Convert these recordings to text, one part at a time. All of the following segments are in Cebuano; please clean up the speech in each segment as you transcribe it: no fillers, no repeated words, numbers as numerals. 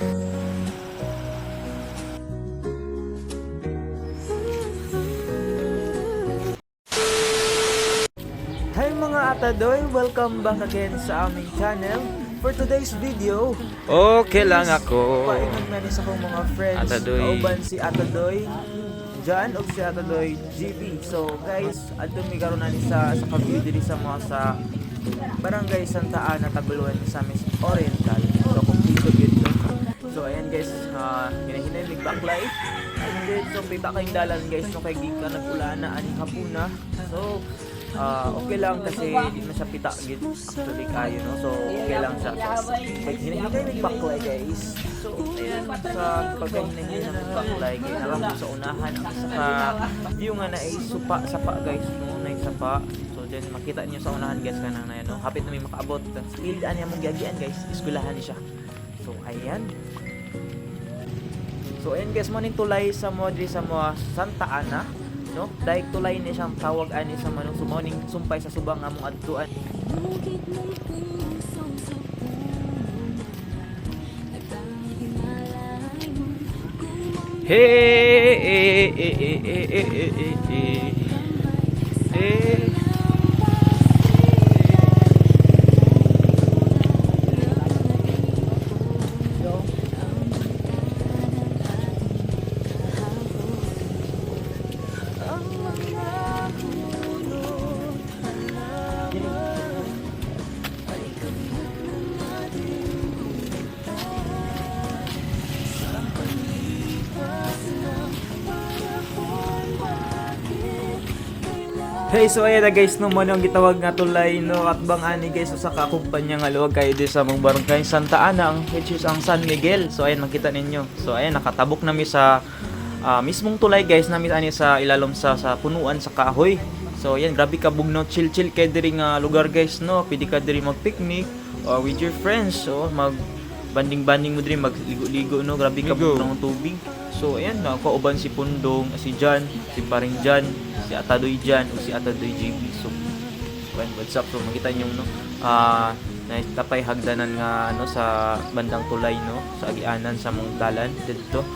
Hi, mga Atadoy! Welcome back again sa aming channel. For today's video, Okay lang ako. Paingon man sa akong mga friends. Atadoy. Kauban si Atadoy Jan ug si Atadoy GB. So guys, adto mi karon ani sa ka-view diri sa mga sa Barangay Santa Ana, Tagoloan, Misamis Oriental. So kompleto gyud to. So ayan guys, hinahinay mig baklay. And then so pita kayong dalan, guys, no, kay gikan nag-ulan na ani hapuna. So okay lang kasi di man siya pita gid actually kayo, no. So okay lang siya. Kay hinahinay mig baklay, guys. So ayan, sa pagkahinay ng baklay kay naram sa unahan ang isa ka view nga na ay supa sapa, guys, no, na sapa. So then makita niyo sa unahan, guys, kanang na yan, no. Hapit na may makaabot. Sa ani among giagian, guys, eskwelahan ni siya. So ayan. So ayan guys, mo ning tulay sa mo diri sa mo Santa Ana, no? Dahil tulay ni siyang tawag ani sa manong so mao ning sumpay sa subang nga among adtuan. Bukid ng pusong sa puno at ang himalay mo kung Hey, eh, eh, eh, eh, eh, eh, eh, eh. Eh. Ang mga puno halaman ay kabiyak ng ating kumita sa paglipas ng panahon, bakit kailangan Hey, so ayan na guys, no, mo ang gitawag nga tulay, no, at bang ani guys, so sa kakumpanya nga luwag kayo di sa mong barangay Santa Ana, ang which is ang San Miguel. So ayan, makita ninyo. So ayan, nakatabok nami sa mismong tulay, guys, nami ani sa ilalom sa punuan sa kahoy. So ayan, grabe ka bugnaw, chill chill kay diri nga lugar, guys, no. Pwede ka diri mag-picnic or with your friends, so mag banding-banding mo diri magligo-ligo, no. Grabe ka Ligo. bugnaw ang tubig. So ayan, nakauban si Pundong, si Jan, si Paring Jan, si Atadoy Jan, o si Atadoy JB. So, ayan, what's up? So makita niyo, no, na tapay hagdanan nga ano sa bandang tulay, no, sa agianan sa mong dalan didto.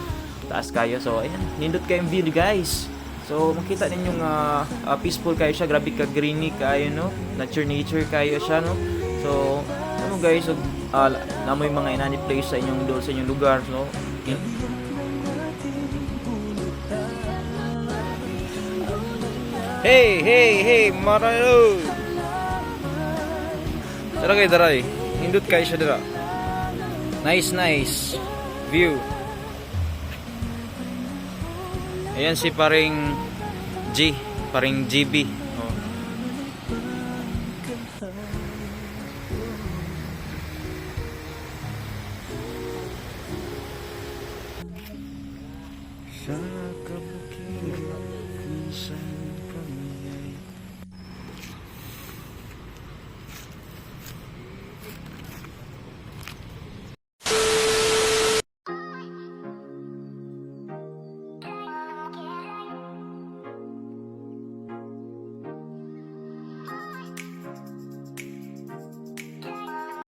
Taas kayo. So ayan, nindot kayong view, guys. So makita ninyo nga peaceful kayo siya, grabe ka greeny kayo, no. Nature nature kayo siya, no. So ano guys, so, namoy mga inani place sa inyong dool sa inyong lugar, no. Hey, hey, hey, Marano. Tara kay daray. Hindot kay siya dira. Nice, nice view. Ayan si paring G, paring GB. Oh.